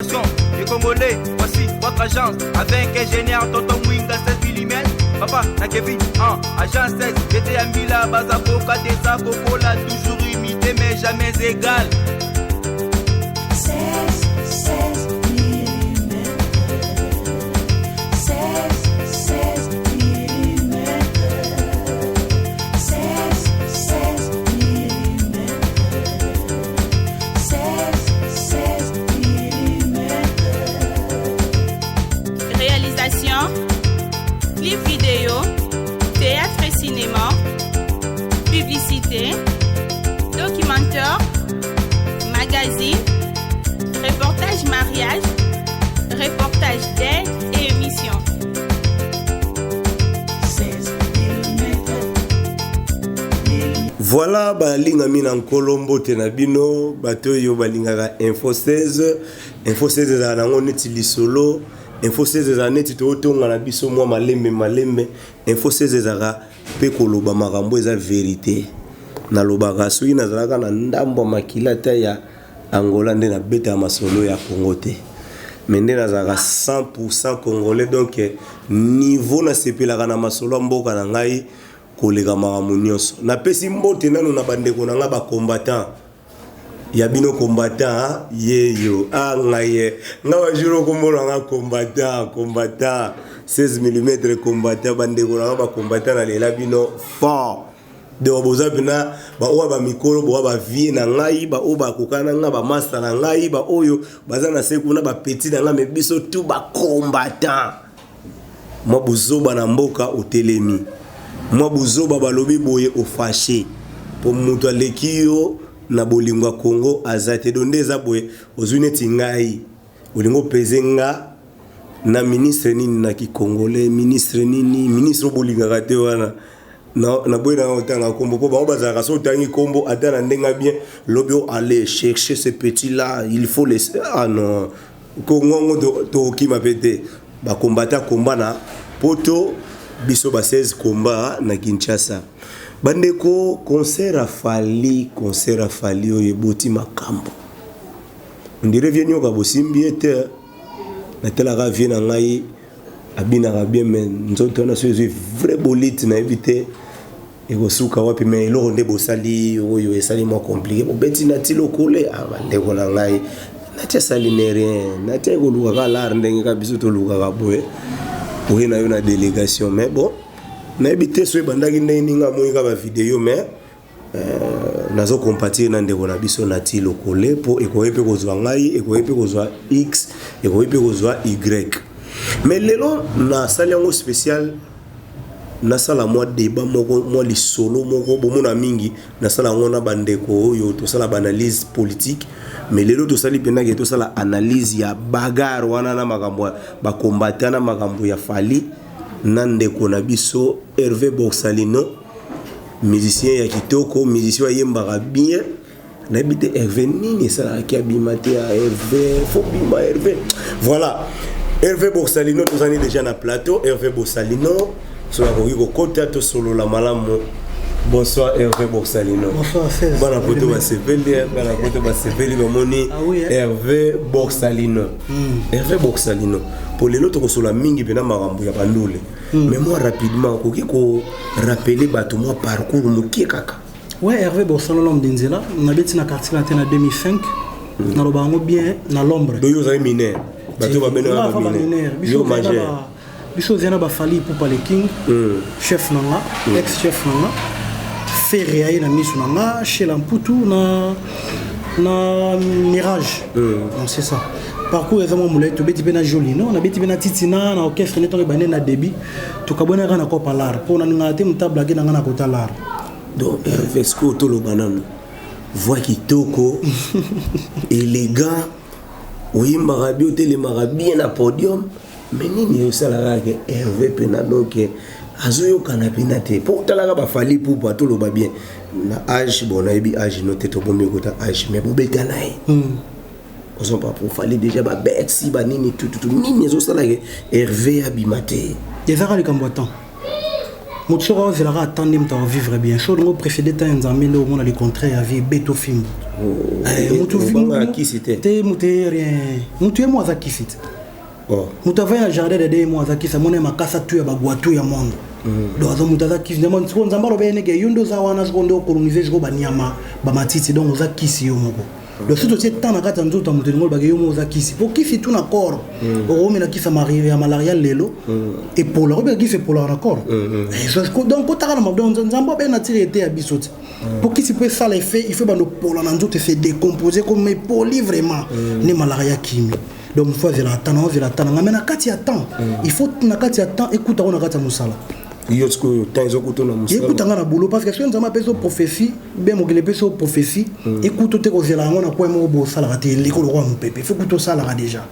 Attention, les Congolais, voici votre agence avec ingénieur Tonton Mwinga 16 mm. Papa, na Kevin, en agence 16, j'étais à Mbila, Bazaboka, Deza, Kokola, toujours imité mais jamais égal. 16, 16 mm. 16, 16 mm. 16, 16 mm. 16, 16 mm. Réalisation, clip vidéo, théâtre et cinéma, publicité, documentaire, magazine, reportage mariage, reportage d'aide et émission. 16 mm. Voilà, balingami na Nkolo, mbote na bino bato oyo balingaka Info 16. Info 16 ezala nango neti lisolo. Info 16 ezala neti tootonga na biso mwa malembe malembe. Info 16 ezalaka mpe koloba makambo eza vérité. Nalobaka soki nazalaka na ndambo ya makila ata ya Angola nde nabetaka masolo ya Congo te, mais nde nazalaka 100% congolais. Donc niveau nasepelaka na masolo ya mboka na ngai koleka makambo nyonso. Napesi mbote nano na bandeko na ngai bacombattant ya bino, combattant yeyo a ngai ye nga bajour okomona nga combattant, combattant 16 mm, combattant. Bandeko na nga bacombattant, nalela bino fort. Donc boza mpena baoyo bamikolo, boa bavie na ngai, baoyo bakoka na ngai, bamaster na ngai, baoyo baza na se kuna, bapeti na ngai, mais biso tout bacombattant. Mwa buzoba na mboka otelemi, mwa buzoba balobi boye ofâcher, mpo moto aleki yo na bolingo ya Congo aza te. Do nde eza boye, ozwi neti ngai, olingi opese nga na ministre nini na kikongolais, ministre nini, ministre oyo bolingaka te wana. Naboyi nanga kotanga nkombo mpo bango bazalaka so otangi nkombo ata na ndenge bien lobi o aller chercher ce petit là il faut les, ah non, Kongo yango tokokima mpe te. Bakombata komba na poto, biso ba 16 komba na Kinshasa. Bandeko, concert ya Fally, concert ya Fally oyo eboti makambo. On dirait vieux Nyoka bosimbi ye te. Natalaka vieux na ngai abinaka bien, mais nzoto wana so ezwi vrai bolite, nayebi te ekosuka wapi. Mais eloko nde bosali oyo esali mwa compliqué, bobeti Nati Lokole. Ah, bandeko na ngai, Nati asali ne rien. Nati ekolukaka lar ndenge kaka biso tolukaka boye, oye na yo na délégation. Mais bon, nayebi te so ebandaki ndenge ninga amoni kaka bavideo, mais nazocompatir na ndeko na biso Nati Lokole, mpo ekoki mpe kozwa ngai, ekoki mpe kozwa X, ekoki mpe kozwa Y. Mais lelo nasali yango spécial, nasala mwa débat moko, mwa lisolo moko. Bomona mingi nasala yango na bandeko oyo tosala baanalyse politique, mais lelo tosali mpendake tosala analyse ya bagarre wana na makambo ya bakombata, na makambo ya Fally na ndeko na biso Hervé Borsalino, musicien ya kitoko, musicien ayembaka bien. Nayebi te Hervé nini esalaka abima te ya Hervé, faut bima Hervé. Voilà, Hervé Borsalino, tozali déjà na plateau. Hervé Borsalino, soki akoki kokota, tosolola malamu. Bonsoir Hervé Borsalino. Bonsoir, 16. Bana poto basepeli, bana poto basepeli, bamoni. Ah oui, hein? Hervé Borsalino, Hervé Borsalino, po lelo tokosola mingi mpena makambo ya bandule, mais moi rapidement okoki korappeler bato mwa parcours mokie kaka? Ouais, Hervé Borsalo, l'homme d'Inzela. Nabeti na Quartier Latin na 2005. Naloba yango bien na l'ombre. Do yo ozali mineur, bato babengaka bamineur. Bamineur, yo majeur. Biso ozali na baFally Ipupa le King, chef na nga, ex chef na nga, Ferre aye na miso na nga, Shela Mputu na Mirage. Donc c'est ça. Parcours eza mwa molai. Tobeti mpe na Jolino, nabeti mpe na Titina na orchestre nde ntango ebande na début. Tokabwanaka na kopa lar mpo nalingaka te moto ablage na nga na kota lar. Donc Hervé, sikoyo toloba nanu, voix kitoko, élégant, oyembaka bien, otelemaka bien na podium, mais nini osalaka ke Hervé mpena donc azoyokana mpena te? Mpo otalaka baFally Ipupa, toloba bien na âge, bon, nayebi âge no te, tobomi ekota âge, mais bobeta na ye, ozompa po Fally déjà babetsi banini tututu. Nini ezosalaka Hervé abima te? Ezaka likambo ya temps. Moto soki aozelaka ata nde moto akovivre bien, so olingo précédé temps ya Nzambe, nde omona le contraire ya vie, ebeto fimbo. Obangaka kisi te? Te, mutu ye rien, mutu ye mo aza kisi te. Oh. Moto avai na jardin de mo aza kisi, amoni makasa tu ya bagwatu ya monde. Donc aza moto aza kisi. Sikoyo Nzambe aloba ye ndenge yo nde oza wana, sikoyo nde okolonize sikoyo banyama, bamatiti, donc oza kisi yo moko. Donc soki totie temps na kati ya nzoto ya moto, elingi olobaka yo moko oza kisi, po kisi tu na corps, okomela kisi ya malaria lelo, epola, okobeka kisi epolaka na corps. Donc kotaka na donc Nzambe abe natire ete ya biso te, po kisi mpo esala effet, il faut bando pola na nzoto, se décomposer comme epoli vraiment nde malaria kimi. Donc il faut azela temps, naozela temps nanga, mais na kati ya temps, il faut na kati ya temps ekuta ngo na kati ya mosala. Yo sikoyo temps ezokuta na mosala? Ekuta nga na boulot, parce que soki Nzambe apesi yo prophétie, be mokili epesi yo prophétie, ekuta te kozela yango na coin moko bosalaka te, eleko lokola mopepe, faut kuta osalaka déjà.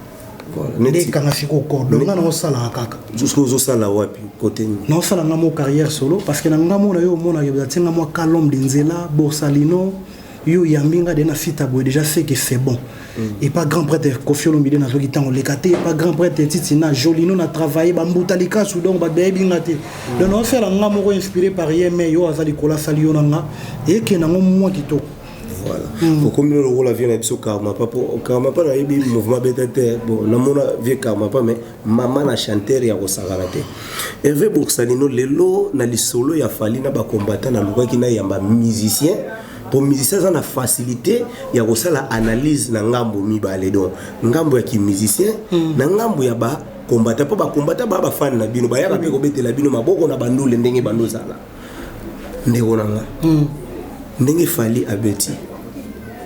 Voilà. Nde ekanga sikoyo corps, donc nga naosalaka kaka. Sikoyo ozosala wapi, kote nini? Naosala nga mo carrière solo, parce que na nga mo na yo omonaka batie nga mwa kalombe de nzela Borsalino, yo oyambi nga de na site boye, déjà c'est que c'est bon. Et pas grand prêtre Kofi Olomide, nazwaki ntango leka te, pas grand prêtre Titi na Jolino na travaille bambuta likasu, donc bato bayebi nga te. Donc naosala nga moko inspiré par ye, mais yo aza likolo, asali yo na nga ekende yango mwa kitoko. Voilà, okomi lokola vieux na biso Karmapa, po Karmapa nayebi mouvement beta te. Bon, namona vieux Karmapa, mais mama na chanteur ya kosakana te, Hervé Borsalino. Lelo na lisolo ya Fally na bacombattant, nalukaki nayamba musicien, po musicien aza na facilité ya kosala analyse na ngambo mibale, donc ngambo ya kimusicien na ngambo ya bacombattant, mpo bacombattant baa bafani na bino, bayaka mpe kobetela bino maboko na bandule ndenge bandozala. Ndeko na nga, ndenge Fally abeti,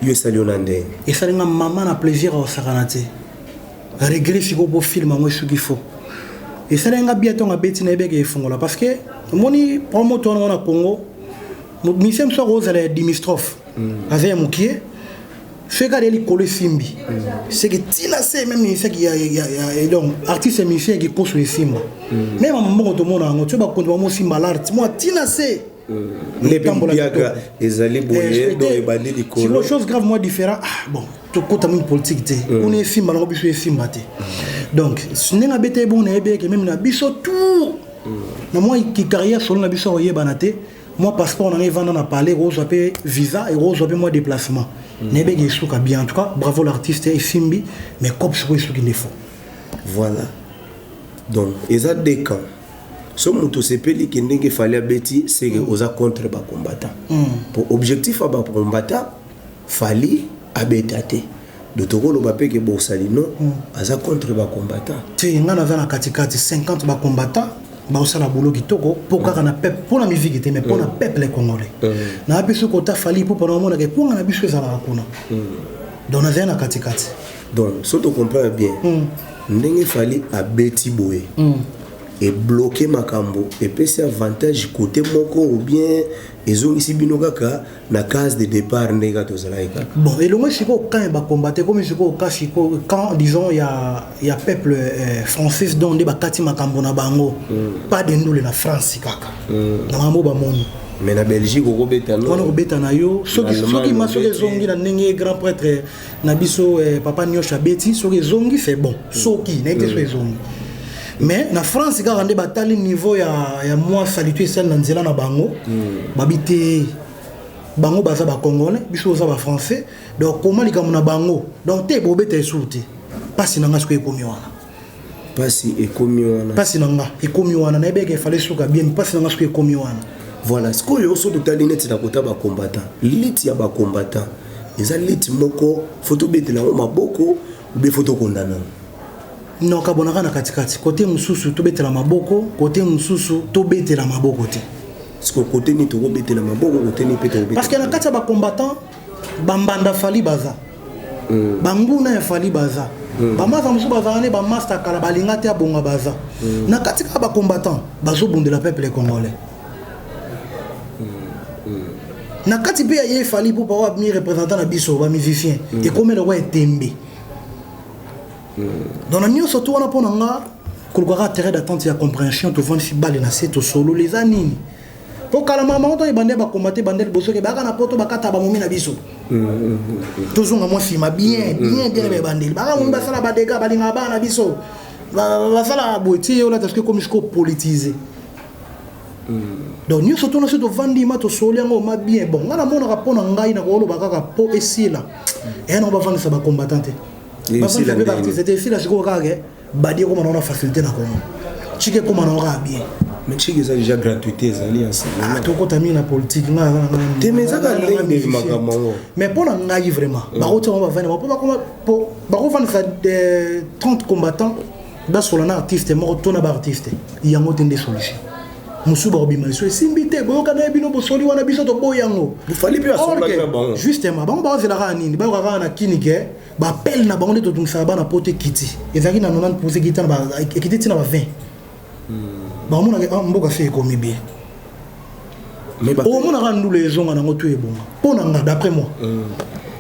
yo esali yo na ndenge? Esali nga mama na plaisir akosakana te, regret sikoyo po film yango esuki fo. Esali nga bien ntongo abeti, nayebeke efungola, parce que omoni promoto wana na Congo, musicien mosusu akozala ya dimistrophe, aza ya mokie, soki kaka likolo esimbi, seke ntina se même musicien donc artiste ya musicien ya kikoso esimba, même mambongo tomona yango tio, bakonzi bamosimba l'art mwa ntina se. Nde mpe mpiaka ezali boye, donc ebandi likolo. Chose grave, moi différent. Ah bon, tokota mingi politique te, kuna esimba nango, biso esimba te. Donc ndenge abeta ye bongo, nayebi eke même na biso tout na mwa carrière solo na biso akoyebana te, mwa passeport nanga evanda na palais, ekozwa mpe visa, ekozwa mpe mwa déplacement, nayebeki esuka bien. En tout cas bravo l'artiste, esimbi, mais cop sikoyo esuki nde fo. Voilà, donc eza deux camps. So moto osepeli ke ndenge Fally abeti, seke oza contre bacombattant, po objectif ya bacombattant, Fally abeta te. Do tokoloba mpe ke Borsalino aza contre bacombattant? Te, nga naza na katikati, 50 bacombattant baosala boulot kitoko, mpo kaka na peuple, mpo na musique te, mais mpo na peuple congolais. Nayebi soki ota Fally mpo mpona omonaka eponga na biso ezalaka kuna, donc nazali na katikati. Donc so tocomprendre bien, ndenge Fally abeti boye, ebloquer makambo, epesi avantage côté moko ou bien ezongisi bino kaka na case de départ ndenge kaka tozalaki kaka? Bon, elongo sikoyo camp ya bacombattant ekomi sikoyo ka sikoyo camp, disons, ya peuple français, donc nde bakati makambo na bango, pas de ndule na France kaka na makambo bamoni. Mais na Belgique okobeta? Wana kobeta na yo soki soki ma soki ezongi na ndenge grand prêtre na biso papa Nyosho abeti, soki ezongi c'est bon, soki nayebi te so ezongi. Mais na France kaka nde batali niveau ya mwa salite esali na nzela na bango, babi te, bango baza bacongolais, biso oza bafrançais, donc koma likambo na bango, donc te bobeta esusu te. Mpasi na nga sikoyo ekomi wana. Mpasi ekomi wana. Mpasi na nga ekomi wana, nayebi eke efale suka bien, mpasi na nga sikoyo ekomi wana. Voilà, sikoyo so totali neti na kota bacombattant, lutte ya bacombattant eza lutte moko faut tobetela yango maboko ube faut tokondana yango? Non, kabonaka na katikati, kote mosusu tobetela maboko, kote mosusu tobetela maboko te. Sikoyo kote nini tokobetela maboko, kote nini mpe tokobetela? Parce que na kati ya bacombattant, bambanda Fally baza, banguna ya Fally baza, bamaza mosusu bazala nde bamaster kala balinga te abonga, baza na kati kaka bacombattant bazobundela peuple congolais. Na kati mpe ya ye Fally mpo pawa mi représentant na biso bamusicien, ekomi lokwa etembe. Donc na nyonso to wana, mpo na nga kolukaka terrain d'attente ya compréhension, tovandisi bale na se, tosololi eza nini, mpo kala mama to ebande bakoma te, bande liboso ke baka na poto bakata bamomi na biso, tozonga mwa nsima bien bien bien, bebandeli baka momi basala badega, balingaka bana na biso, basala boye ti olata soki ekomi siko politise. Donc nyonso tona so tovandi ma tosoli yango ma bien. Bon, ngai namonaka mpo na ngai na koloba kaka mpo esila eya nango bavandisa bacombattant te, bavandisa mpe baartiste te. Esila sikoyo kaka ke badi ekoma nango na facilité na Congo, chike ekoma nango kaka bien. Mais chike eza déjà gratuité, ezali enseignement. Tokota mingi na politique. Te, mais ezaka ndenge makambo yango. Mais mpo na ngai vraiment, bakotia bango bavandi mpo bakovandisa 30 combattants, basola na artiste moko to na baartiste yango te nde solution. Mosusu bakobima liso esimbi te, boyokana ye bino bosoli wana, biso toboyi yango. Fally mpe asolaki na bango. Justement, bango baozelaka kaka nini? Bayoka kaka na kini ke bapele na bango nde totungisaka bana po te. Kiti ezalaki na 90, ekiti ntina ba 20, baomonaka mboka se ekomi bien. Omonaka ndula ezonga nango to ebonga mpo na nga, d'après moi.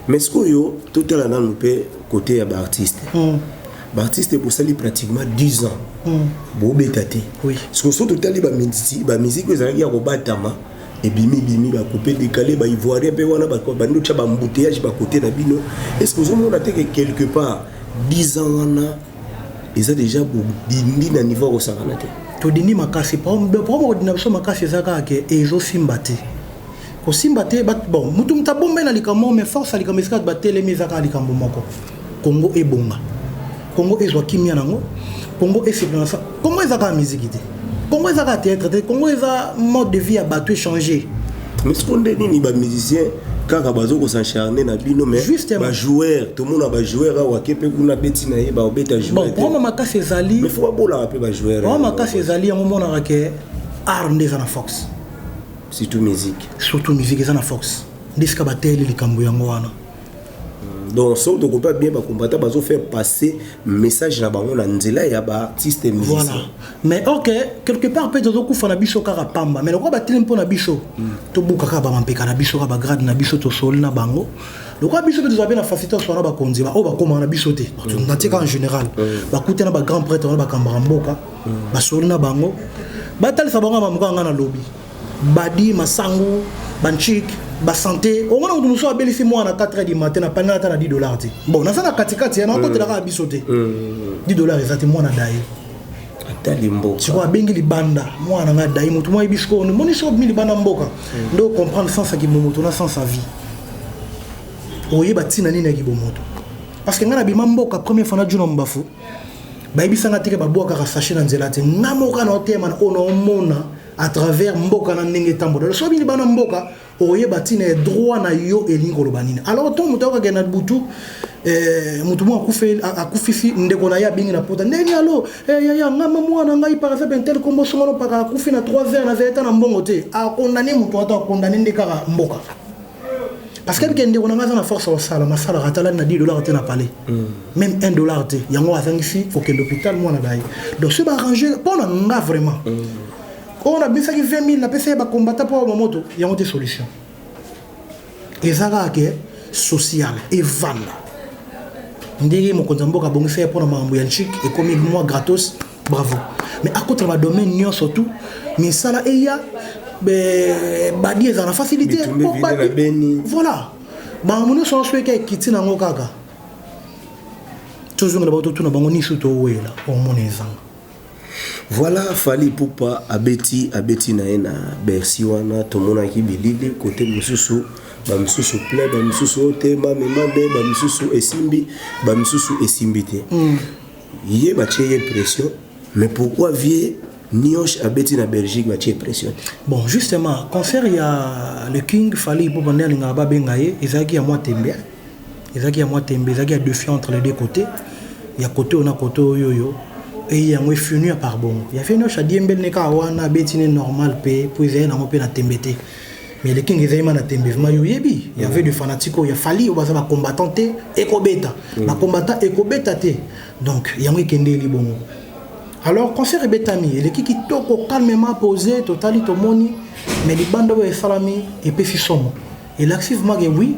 Mais sikoyo totala nanu mpe côté ya baartiste. Baartiste, bosali pratiquement 10 ans bobeta te. Sikoyo so totali bamusique oyo ezalaki ya kobatama, ebimi bimi, bacoupe décalé, baivoirien mpe wana bandi otya baembouteillage bakote na bino. Est ce que ozomona te ke quelque part 10 ans wana eza déjà bodindi na niveau ya kosakana te? Todindi makasi. Problème kodinda biso makasi eza kaka ke ezosimba te, kosimba te. Bon, mutu mutu abombe na likambo, mais force ya likambo esika batelemi eza kaka likambo moko: Congo ebonga, Congo ezwa kimia nango, Congo esepela. Congo eza kaka miziki te, Congo eza kaka théâtre te, Congo eza mode de vie ya bato échanger. Mais siko nde nini bamusicien kaka bazo kos'acharner na bino, mais bajoueur, tomona bajoueur awa ke mpe kuna beti na ye baobeta. Bon, problème makasi ezali Mais faut babolaka mpe bajoueur. Problème makasi ezali yango, omonaka ke art nde eza na force. Surtout musique. Surtout musique eza na force, nde esika bateyeli likambo yango wana. Donc soki tokopa bien, bacombattant bazofaire passer message na bango na nzela ya baartiste musicien. Voilà, mais ok, quelque part mpe tozokufa na biso kaka pamba, mais lokola batelemi mpo na biso, tobuka kaka bamampeka na biso, kaka bagrade na biso, tosoli na bango. Lokola biso mpe tozala mpe na facilité osala na bakonzi oyo bakomaka na biso te, natie kaka en général, bakute na bagrand prêtre wana bakambaka mboka, basoli na bango, batalisa bango ya mamoka. Nga na lobi badi masangu banchik basanté, omona moto mosusu abelisi mwana 4 heures du matin, na pani ata na 10 $ te. Bon, naza na katikati ya nakotela kaka biso te, 10 $ eza te, mwana daye. Atali mboka. Sikoyo abengi libanda, mwana nga daye. Motu moko ayebi sikoyo, moni sikoyo obimi libanda mboka nde ocomprendre sens ya kibomoto na sens ya vie, oyeba ntina nini ya kibomoto. Parce que ngai nabima mboka première fois na Juna Mbafu, bayebisanga teke babwakaka sachet na nzela te. Nga moko na otema na oyo naomona à travers mboka na ndenge etambola. So bini bana mboka, oyeba ntina ya droit na yo elingi koloba nini. Alors to moto ayokake na butu, motu moko akufisi ndeko na ye, abengi na pota ndenge alo, yaya ngama mwana ngai par exemple un tel kombo songono mpaka akufi na 3 heures, nazali ata na mbongo te. Akondane moto ata akondane nde kaka mboka, parce que ebike ndeko na ngai aza na force kosala masalaka, atalani na 10 $ te na palais, même 1 dollar te. Yango azangisi kokende hôpital mwana na ye. Donc so baarrange mpo na nga vraiment, oyo nabisaki 20 000, napesa ye bakombata mpo bamoto yango te. Solution eza kaka ke social evanda ndenge mokonzi ya mboka abongisa ye mpona makambo ya nchik, ekomi mwa gratos, bravo. Mais akotala badomaine nyonso tu, misala eya, badi ezala na facilité. Voilà, makambo nyonso wana soki ekiti nango kaka, tozongela bango, totuna bango nisu, towela omona ezanga. Voilà, Fally Ipupa abeti, abeti na ye na Bercy wana. Tomonaki bilili kote mosusu, bamisusu plein, bamisusu oyo te, mame mame, bamisusu esimbi, bamisusu esimbi te. Ye batie ye pression, mais pourquoi vie Nioche abeti na Belgique, batie pression te? Bon, justement, concert ya le King Fally Ipupa, nde alingaka babenga ye, ezalaki ya mwa tembe, ezalaki ya mwa tembe, ezalaki ya défi entre les deux côtés, ya côté oyo na côté oyo oyo eye yango efini ya par bongo ya fe Nioche adiembeli ne kaka wana, abeti ne normal mpe po ezali nango mpe na tembe te. Mais le King ezali ma na tembe vraiment. Yo oyebi, y avait de fanatique oyo ya Fally oyo baza bacombattant te, ekobeta, bacombattant ekobeta te. Donc yango ekendeli bongo. Alors concert ebetami, eleki kitoko, calmement posé, totali, tomoni. Mais libanda oyo esalami epesi somo, elakisi vraiment ke oui,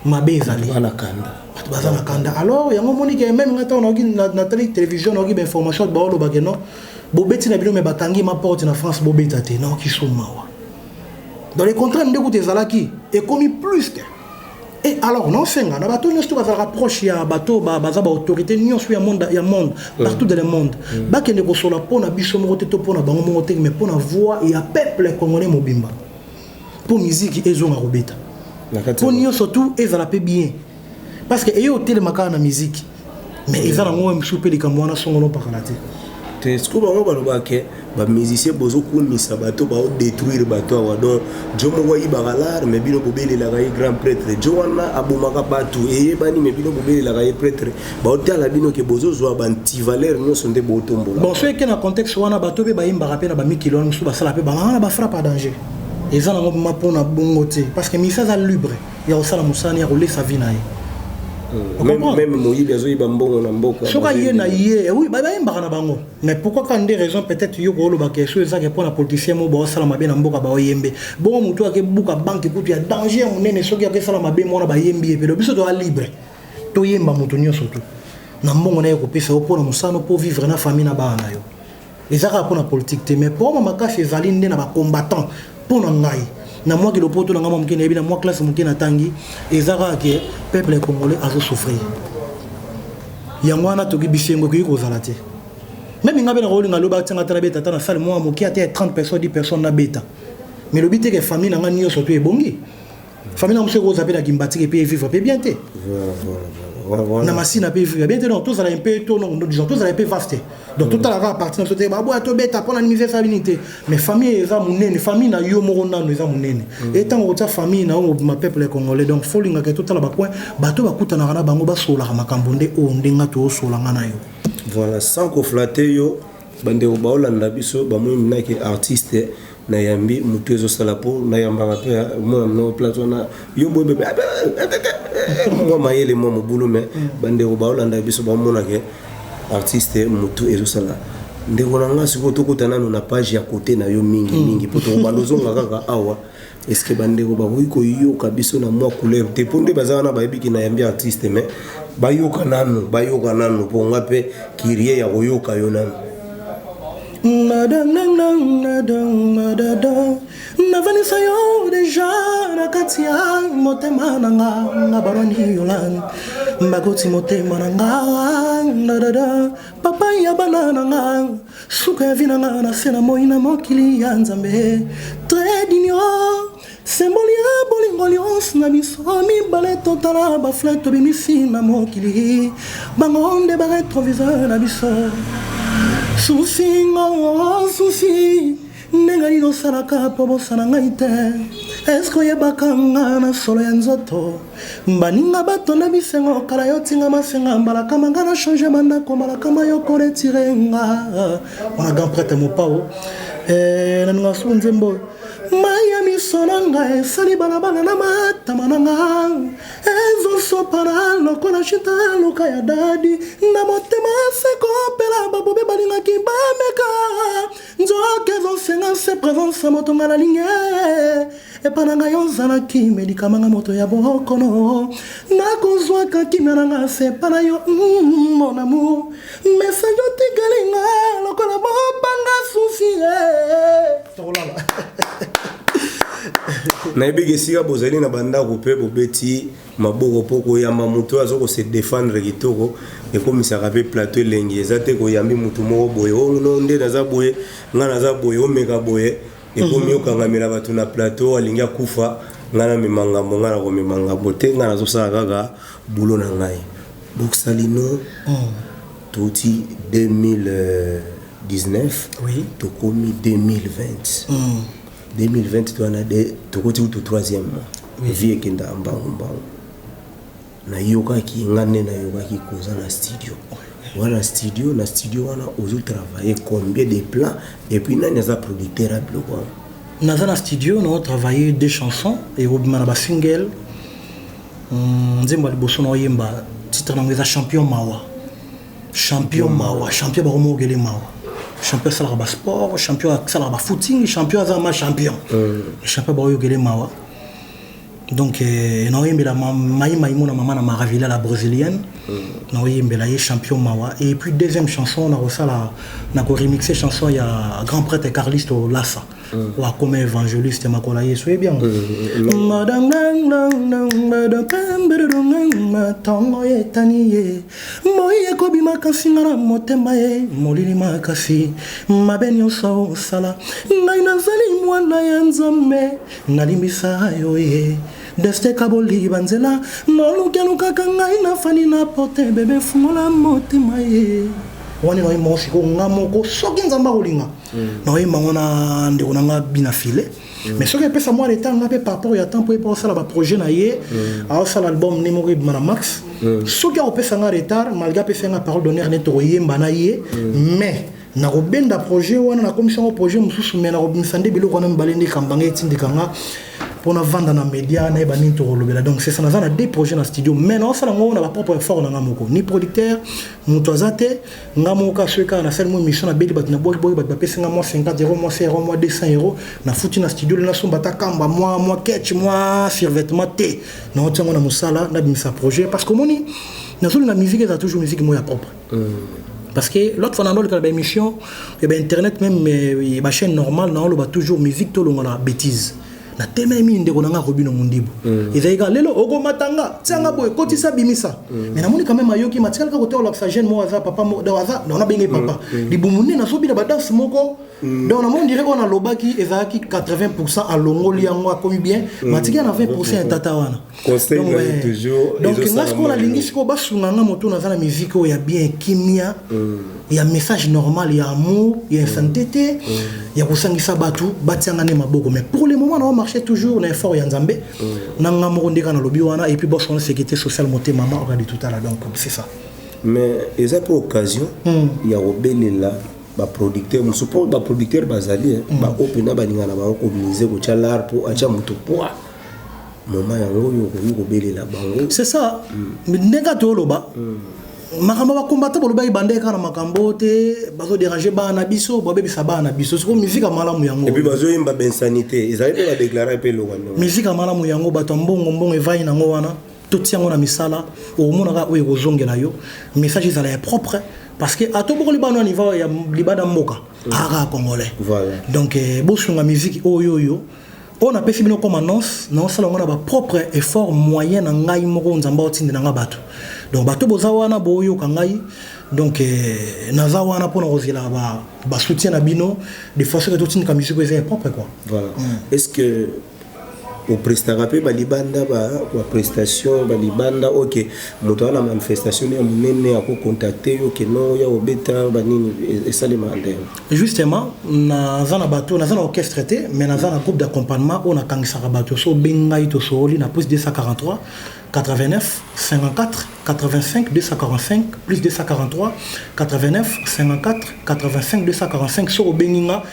mabe ezali. Bana kanda. Bato baza na kanda. Alors yango omoni ke même nga ntango naoki natali télévision, naoki bainformation, baoloba ke non, bobeti na bino, me bakangi ma porte na France, bobeta te. Naoki so mawa. Dans les contrats nde kuta ezalaki, ekomi plus te. Et alors naosenga na bato nyonso to bazalaka proche ya bato baza baautorité nyonso ya monde, ya monde, partout dans le monde, bakende kosola mpo na biso moko te to mpo na bango moko te, mais mpo na voix ya peuple congolais mobimba, mpo miziki ezonga kobeta, mpo nyonso tu ezala mpe bien, parce que eye otelema kaka na miziki, mais eza nango mosusu mpe likambo wana songono pakala te. Te, sikoyo bango balobaka ke bamusicien bozokumisa bato baodétruire bato awa. Donc jo moko ayibaka l'art, mais bino bobelelaka ye grand prêtre. Jo wana abomaka bato, eyebani, mais bino bobelelaka ye prêtre. Baotala bino ke bozozwa bantivaleur nyonso nde bootombola. Bon, soki eke na contexte wana, bato mpe bayimbaka mpe na bamikili wana mosusu basala mpe bango wana bafrappe à danger. Eza nango ma mpona bongo te, parce que musicien aza libre ya kosala mosala ya kolesa vie na ye. Même moyibi azoyiba mbongo na mboka. Soki aye na ye, oui, bayembaka na bango. Mais pourquoi ka nde raison peut-être yo kolobaka so ezaka mpona politicien mo baosala mabe na mboka, baoyembe bongo? Motu akebuka banque kutu ya danger ya monene, soki akesala mabe mwana, bayembi ye. Pelo biso toza libre toyemba moto nyonso tu na mbongo na ye kopesa yo mpona mosano, mpo vivre na famille na bana na yo. Eza kaka mpona politique te, mais poma makasi ezali nde na bacombattant. Mpo na ngai, na mwa kilopoto na ngai mwa moke nayebi, na mwa classe moke natangi, eza kaka ke peuple congolais azosouffrir. Yango wana toki bisengo ekoki kozala te. Même nga mpe nakolinga loba tianga ata nabeta ata na salle mwa moke, ata ya 30 personnes, 10 personnes, nabeta, mais lobi te ke famille na nga nyonso to ebongi. Famille na mosu ekozala mpe na Kimbanseke mpe evivre mpe bien te, na Masina mpe evivre bien te. Donc tozala un peu to, non, disons tozala un peu vaste. Donc totala kaka parti na biso te, baboya tobeta mpona nini, eza nini te. Mais famille eza monene, famille na yo moko nano eza monene. E ntango kotia famille na yo mobima, peuple congolais, donc folingaka totala bacoin bato bakutanaka na bango, basolaka makambo nde oyo ndenga toosolanga na yo. Voilà, sans koflatter yo, bandeko baolanda biso bamoni naki artiste nayambi motu ezosala mpo nayambaka mpe mwana no place wana yo boye bebe mwa mayele mwa mobulu. Mais bandeko baolanda biso bamonake artiste motu ezosala. Ndeko na nga, sikoyo tokota nano na page ya kote na yo mingi mingi, mpo tokobanda ozonga kaka awa. Est-ce bandeko bakoki koyoka biso na mwa couleur te? Mpo nde baza wana bayebiki nayambi artiste, mais bayoka nanu, bayoka nanu, mpo nga mpe curieux ya koyoka yo nanu. Navanisa yo déjà na kati ya motema na nga. Nga barwani yolan bakoti motema na nga, dadada, papa ya bana na nga, suka ya vie na nga na se na moi na mokili ya Nzambe. Trait d'union, symbole ya bolingo nyonso na biso mibale. Totala bafleur tobimisi na mokili, bango nde barétroviseur na biso. Souci ngo souci, ndenge nini osalaka mpo bosana ngai te? Eske oyebaka nga na solo ya nzoto? Baninga batonda bisengo kala, yo tinga masenga mbalakama, nga na change bandako mbalakama, yo koretirer nga wana. Grand prêtre Mopao, naninga su nzembo mai ya miso na ngai esali balabala na matama na nga, ezosopana lokola shita luka ya dadi na motema sekopela. Babobe balingaki bameka, nzoka ezosenga se présence ya moto nga nalingi epa na ngai. Ozalaki médicament nga moto ya bokono, nakozwaka kimia na nga se epa na yo. Mon amour, message otikali nga lokola bopanga souci. Tokolala. Nayebiki esika bozali na bandako mpe bobeti maboko, mpo koyamba motu oyo aza kose défendre kitoko ekomisaka mpe plateau elengi. Eza te koyambi motu moko boye, o no nde naza boye, ngai naza boye, omeka boye, ekomi okangamela bato na plateau, alingi akufa. Ngai namema ngambo, ngai nakomema ngambo te, ngai nazosala kaka boulot na ngai. Borsalino, touti 2019, tokomi 2020. 2020 to wana tokoti kutu troisième mois. Vie ekendaka mbangu mbangu. Nayokaki nga nde nayokaki koza na studio wana, studio na studio wana ozotravaille combien de plans, et puis nani aza producteur ya biloko wana? Naza na studio, naotravaille deux chansons ekobima na basingle. Nzembo ya liboso naoyemba, titre nango eza Champion Mawa. Champion Mawa, champion bakomokele mawa, champion asalaka basport, champion asalaka bafooting, champion aza ma champion, champion baoyokele mawa. Donc naoyembela mai maimona, mama na Maravilla la brésilienne, naoyembela ye Champion Mawa. Et puis deuxième chanson, nakosala, nakoremixe chanson ya grand prêtre Carlisto Lassa. Oyo akoma évangéliste makola Yesu, oyebi yango. Ntongo etani ye, moi ekobima, kasi nga na motema ye molili makasi. Mabe nyonso osala ngai, nazali mwana ya Nzambe, nalimbisa yo ye. Destin kaboli banzela, molukelukaka ngai, nafandi na porte, bebe fungola motema ye. Wani naoyemba ngo sikoyo nga moko, soki Nzambe akolinga, naoyemba ngo na ndeko na nga Bina File. Mais soki epesa mwa retard, nga mpe par rapport ya temps, mpo ye mpo asala baprojet na ye, aosala album ne moko ebima na max. Soki akopesa nga retard, malgré apesa nga parole d'honneur ne tokoyemba na ye, mais nakobenda projet wana, nakomisa yango projet mosusu. Mais nakobimisa nde biloko wana mibale nde ekambanga, etindika nga mpona vanda na média, nayeba nini tokolobela. Donc c'est ça, naza na deux projets na studio, mais naosala yango na bapropre effort na nga moko, ni producteur moto aza te. Nga moko kaka, soki kaka nasali mo émission, nabeli bato, nabwaki bato, bapesi nga mwa 50 euro, mwa 100 euro, mwa 200 euro, nafuti na studio, nasomba ata kamba, mwa ketch, mwa survêtement te. Naotia yango na mosala, nabimisa projet, parce que omoni, nazolinga musique eza toujours musique moko ya propre. Parce que l'autre fois, dans l'émission et ben internet même, ma chaîne normale, naoloba toujours musique tolongola bêtise. Natememi ndeko na nga Robino Mondibu, ezali kaka lelo okomatanga tianga boye, kotisa, bimisa. Mais namoni quand même ayoki matikali kaka kote olakisa jeune moko aza papa moko, donc aza donc nabenge papa libumu nde nazobina badanse moko. Donc namoni direct oyo nalobaki ezalaki 80, alongoli yango, akomi bien, matikali na 20 ya tata wana. Conseil Donc, na ye ouais. toujours Donc ezosala nga sikoyo nalingi mwa sikoyo basunga nga moto naza na musique oyo ya bien, kimia, ya message normal, ya amour, ya insanité te, ya kosangisa bato, batianga nde maboko. Mais pour le moment nao marché toujours na effort ya Nzambe na nga moko, ndeka nalobi wana. Et puis boso wana, sécurité sociale, motema mama okadi totala. Donc c'est ça. Mais eza mpe occasion ya kobelela baproducteur mosusu, mpo baproducteur bazali baoyo mpena balingaka na bango komise, kotya lar mpo atya moto poa moma yango oyo okoki kobelela bango. C'est ça, ndenge tooloba makambo bakombata, bolobaki banda kaka na makambo te, bazodéranger bana na biso, babebisa bana na biso. Sikoyo musique ya malamu yango Et puis bazoyemba bainsanité, ezali mpe badéclarer mpe eloko ndenge. Musique ya malamu yango, bato ya mbongo, mbongo evai nango wana, totia yango na misala, okomonaka oyo ekozongela yo. Message ezala ya propre, parce que atobokoli bana niveau ya libanda mboka aka congolais. Voilà. Donc bosunga musique oyo oyo napesi bino comme annonce, naosala yango na bapropre effort, moyen na ngai moko, Nzambe aotindela nga bato. Donc bato boza wana, boyoka ngai. Donc naza wana mpona kozela basoutien na bino, de façon ke totindika musique oyo eza ya propre, quoi. Voilà. Est ce que oprestaka mpe balibanda, baprestation balibanda? Ok, moto aza na manifestation ya monene akocontacte yo ke no ya kobeta banini, esalemaka ndenge? Justement, naza na bato, naza na orchestre te, mais naza na groupe d'accompagnement oyo nakangisaka bato. So obengi ngai, tosooli na +243 89 54 85 245, +243 89 54 85 245. So obengi nga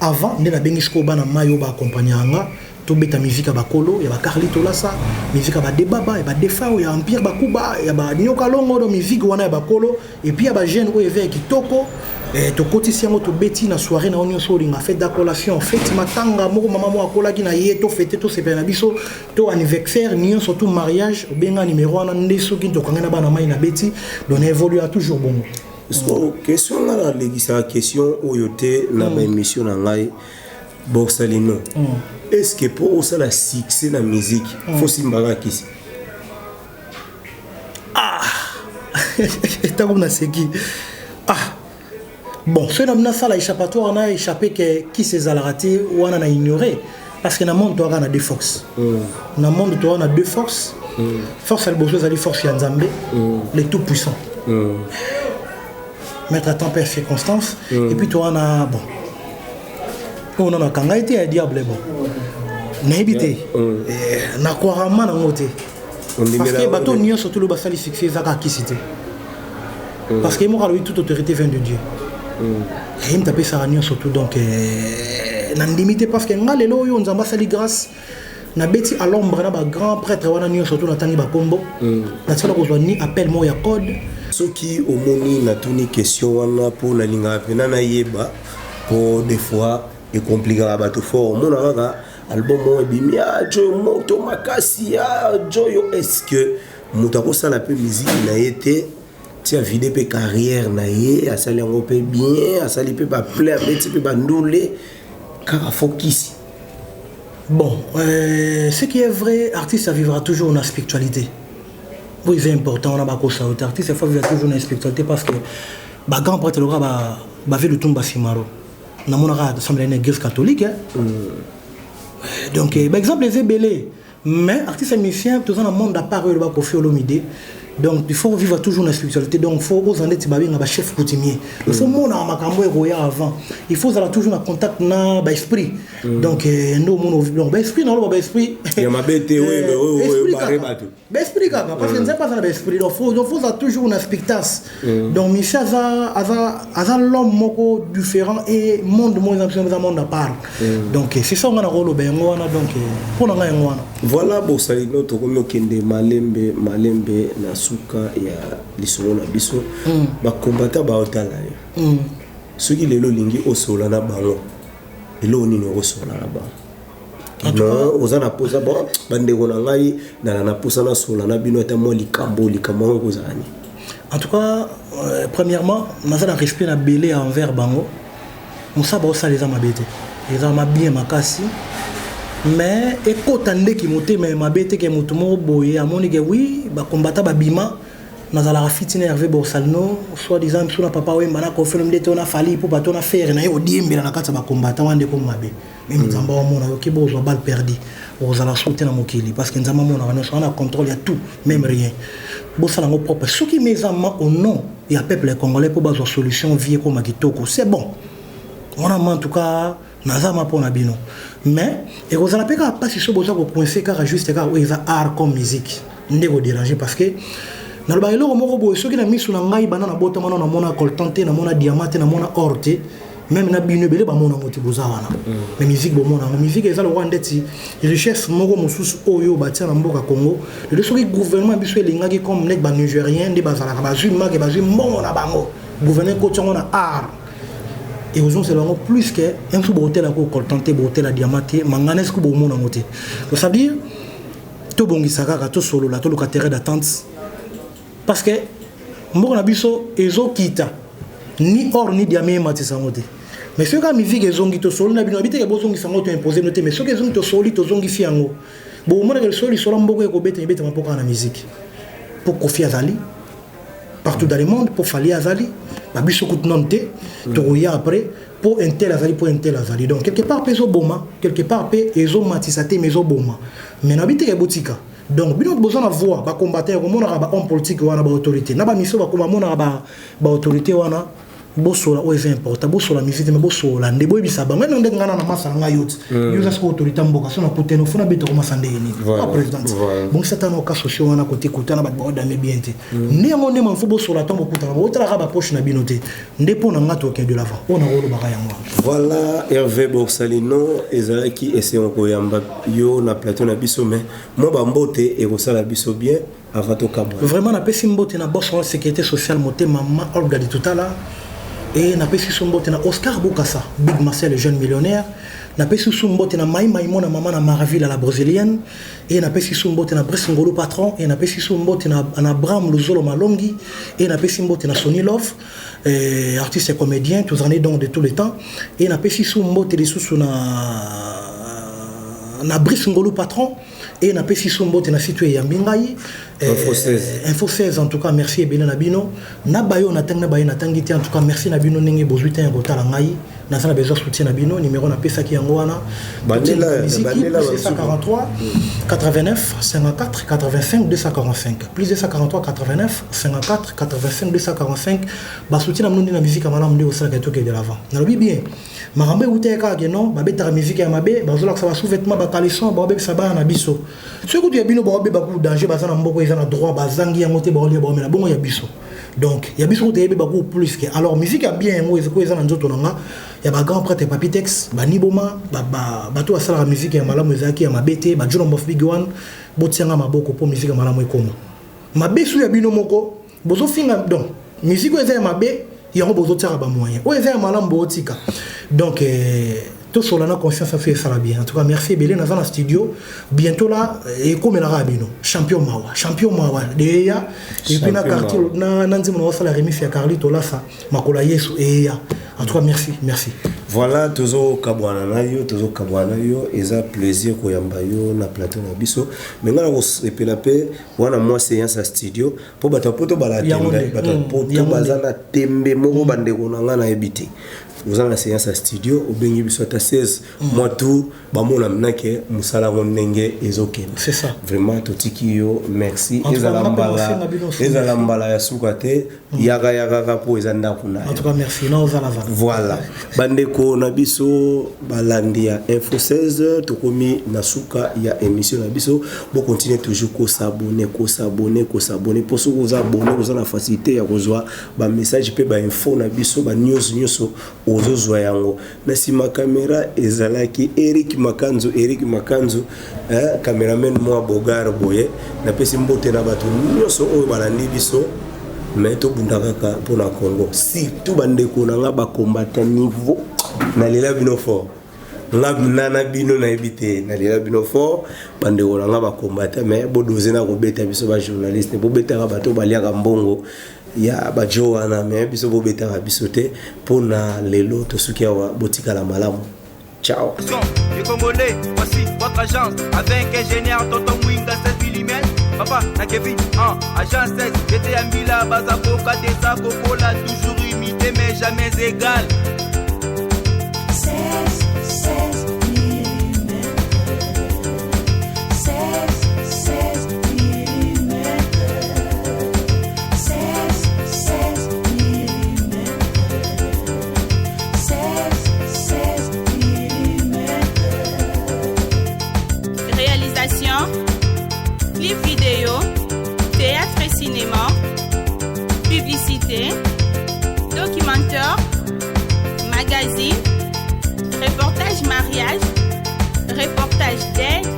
avant nde nabengi sikoyo bana mai oyo baaccompagne nga, tobeta musique ya bakolo, ya bacarli tolasa, musique ya badebaba, ya badefao, ya Empire Bakuba, ya banyoka longo. Do musique wana ya bakolo et puis ya bajeune oyo eza ya kitoko, tokotisi yango, tobeti na soirée na yo nyonso olinga, fête d'accolation, fête matanga moko, mama moko akolaki na ye, tofete, tosepela na biso, to anniversaire nyonso, to mariage, obenga numéro wana nde soki tokangai na bana mai na beti. Donc na évolue toujours bongo. So question nga nalekisaka question oyo te na baémission na ngai, Borsalino, est ce que mpo osala succès na musique, faut simbaka kisi? Ntango naseki, ah bon, soki na nasala échappatoire na échappé ke kisi ezalaka te wana, na ignoré, parce que na monde toyaka na deux forces. Na monde toyaka na deux forces. Force ya liboso ezali force ya Nzambe, le tout puissant, maître à temps père circonstance. Et puis toa na bon oyo nano akanga ye te, ya diable. Bon, nayebi te, nakwakama nango te, parce que bato nyonso tolo basali succès, eza kaka kisi te, parce que ye moko alobi: toute autorité vient de Dieu. Ye moto apesaka nyonso tout. Donc nandimi te, parce que nga lelo oyo Nzambe asali grâce, nabeti à l'ombre na bagrand prêtre wana nyonso to natangi bakombo, natikala kozwa ni appel moko ya code. Soki omoni natuni question wana, mpo nalingaka mpena nayeba, mpo des fois ekomplikaka bato fort. Omona kaka album moko ebimi, a joyo moto makasi, a joyo. Est ce que moto akosala mpe miziki na ye te, ti avide mpe carrière na ye, asali yango mpe bien, asali mpe baplein, abeti mpe bandule? Kaka fo kisi. Bon, ce qui est vrai, artiste vivra toujours na spiritualité. Oui, c'est important, on a bakosa artiste il faut vivre toujours na spiritualité parce que ba grand prêtre loka ba ba ve lutumba simaro. Namonaka assemblée na église catholique, hein. Donc ba exemple eza ebele, mais artiste musicien toza na monde à part oyo loba Koffi Olomide. Donc il faut vivre toujours na spiritualité. Donc faut oza neti babenga bachef coutumier, il faut monaka makambo ekoya avant, il faut ozala toujours na contact na baesprit. Donc nde omona, donc baesprit, naoloba baesprit Ya mabe te, oyo esprit bare kaka. Bato. Baesprit kaka, parce que nzambe aza na baesprit. Donc faut ozala toujours na spectacle. Donc musicien aza l'homme moko différent et monde moko eza biso, eza monde à part. Donc c'est ça nga na koloba yango wana. Donc mpo na ngai yango wana. Voilà, Borsalino, tokomi okende malembe malembe na suka ya lisolo na biso. Bakombata baotala yo. Soki lelo olingi osola na bango, eloko nini okosola na bango? Non, oza na posa, bon, bandeko na ngai, nala na posa nasola na bino ata mwa likambo yango ekozala nini? En tout cas, premièrement, naza na respect na bele envers bango. Mosala baosala eza mabe te, eza mabien makasi, mais ekota ndeki motema ya mabe te ke moto moko boye amoni ke wi bakombata babima. Nazalaka fiti na Hervé Borsalino, soit disant biso na Papa Wemba, na Koffi Olomide te, na Fally mpo bato na Ferre na ye odiembela na kati ya bakombata wana. Ndeko mabe, mais Nzambe amona yoki, bozwa balle perdue, ozala so te na mokili, parce que Nzambe amonaka nyonso, wana contrôle ya tout, même rien. Bosala yango propre. Soki me eza ma au nom ya peuple congolais mpo bazwa solution, vie ekoma kitoko, c'est bon wana. Ma en tout cas naza ma mpo na bino, mais ekozala mpe kaka mpasi so boza kocoincer kaka juste kaka oyo eza art comme musique nde kodéranger, parce que nalobaka eloko moko boye: soki na miso na ngai, banda nabotama nano namona coltan te, namona diamant te, namona or te, même na bino ebele bamona yango te, boza wana. Mais musique bomona yango, musique eza lokola ndeti richesse moko mosusu oyo batia na mboka Congo. Lelo soki gouvernement biso elingaki comme neti banigérien nde bazalaka, bazwi make, bazwi mbongo na bango, gouvernement ekoti yango na art, ekozongisela bango plus que mosusu. Bootela ko coltan te, bootela diamant te, manganèse ku bomona yango te. Donc ça veut dire tobongisa kaka, tosolola, toluka terrain d'attente, parce que mboka na biso ezokita, ni or ni diamant ematisa yango te. Mais soki kaka musique ezongi, tosoli na bino, abi teke bozongisa yango, toimpose bino te. Mais soki ezongi, tosoli, tozongisi yango, bomonaka lisolo, lisolo mboka ekobeta, ebetama mpo kaka na musique, mpo Koffi azali partout dans le monde, mpo Fally azali, babiso kutu nano te, tokoya après, mpo intel azali, mpo intel azali. Donc quelque part mpe ezoboma, quelque part mpe ezomatisa te, mais ezoboma. Mais nabi teke botika. Donc bino boza na voix, bacombattant komonaka bahomme politique wana, baautorité na bamission, bamonaka baautorité wana, bosola oyo eza important. Bosola musique te, mais bosola nde boyebisa bango eno ndenge ngai na masa na ngai yo ti yo oza sikoyo autorité mboka. So nakutene ofuna beta komasa ndenge nini? Président, bongisa ta na oka sociaux wana kote kutana bato baodame bien te. Nde yango nde manfo bosola ntango bokutana, botalaka bapoche na bino te. Nde mpo na nga tokende de l'avant, oyo nakolobaka yango wana. Voilà, Hervé Borsalino, ezalaki esengo koyamba yo na plateau na biso, mais mwa bambote ekosala biso bien avant tokabwana. Vraiment, napesi mbote na boss wana, sécurité sociale motema, ma Olga Ditutala, e napesi so mbote na Oscar Bokassa, Big Marcel, le jeune millionnaire. Napesi so mbote na Mai Maimo na mama na Maraville à la brésilienne, e napesi so mbote na Brice Ngolo patron, e napesi so mbote na Abraham Luzolo Malongi, e napesi mbote na Sony Love, artiste et comédien, tozali donc de tous les temps, e napesi so mbote lisusu na Brice Ngolo patron, e napesi so mbote na situ eyambi ngai. Info 16. Info 16, en tout cas merci ebele na bino, na bayo natangi, na bayo natangi te. En tout cas merci na bino ndenge bozwi te ya kotala ngai. Naza na besoin soutien na bino. Numéro napesaki yango wana. Bandela- Musique, bandela plus basuku. 243 89 54 85 245, plus 243 89 54 85 245. Basoutien na bino nde na musique ya malamu nde osalaka etoke de l'avant. Nalobi bien, makambo eutaki kaka ke non, babetaka musique ya mabe, bazolakisa basous-vêtement, bacaleçon, baobebisa bana na biso. Soki kutu ya bino baobeba ku danger, baza na mboka, eza na droit, bazangi yango te, baolia, baomela bongo. Ya biso, donc ya biso kutu eyebeba ku plus ke. Alors musique ya bien yango ezako eza na nzoto na nga ya bagrand prêtre Papitex, baniboma, bato basalaka musique ya malamu, ezalaki ya mabe te. Bajunombof big one, botianga maboko mpo musique ya malamu ekoma. Mabe su ya bino moko bozofinga. Donc musique oyo eza ya mabe, yango bozotiaka bamoyen. Oyo eza ya malamu, bootika. Donc tosola na conscience aso esala bien. En tout cas merci ebele. Naza na studio bientôt là, ekomelaka ya bino champion mawa, champion mawa deya. Et puis na Champion quartier mawa. na nzembo na osala remix ya Carli Tolasa, makolo ya Yesu eya. En tout cas merci, merci. Voilà, tozokabwana na yo, tozokabwana na yo. Eza plaisir koyamba yo na plateau na biso. Me ngai nakosepela mpe wana mwa séance ya studio, mpo bato ya Poto bala tembe, bato ya Poto baza na tembe moko. Bandeko na ngai, nayebi te, oza na séance ya studio, obengi biso ata 16 mwa tour, bamona minake mosala yango ndenge ezokende. C'est ça. Vraiment, totiki yo, merci. Ezala mbala, ezala mbala ya suka te. Yaka, yakaka, mpo eza ndako na yo. En tout cas, merci na ozala zala. Voilà, bandeko na biso balandi ya Info 16, tokomi na suka ya émission na biso. Bocontinue toujours kos'abonner, kos'abonner, kos'abonner, mpo soki oza abonné, oza na facilité ya kozwa bamessage mpe bainfo na biso, banews nyonso ozozwa yango. Na nsima caméra ezalaki Eric Makanzu, Eric Makanzu, eh, cameraman mwa bogar boye. Napesi mbote na bato nyonso oyo balandi biso. Me tobunda kaka mpona Congo, surtout bandeko na nga bakombata niveau. Nalela bino fort, nga nana bino nayebi te, nalela bino fort, bandeko na nga bakombata. Me bodose na kobeta biso bajournaliste, bobetaka bato baliaka mbongo ya bajo wana, me biso bobetaka biso te. Mpona lelo tosuki awa, botikala malamu, ciao. Les Congolais, voici votre agence avec ingénieur Tonton Mwinga 16 mm. Papa, na Kevin, 1, agence 16, j'étais à Mbila, Bazakoka, Desa, Kokola, toujours imité mais jamais égal. 16, 16 mm. 16, 16 mm. 16, 16 mm. 16, 16 mm. Réalisation, clip vidéo, théâtre et cinéma, publicité, documentaire, magazine, reportage mariage, reportage d'aide.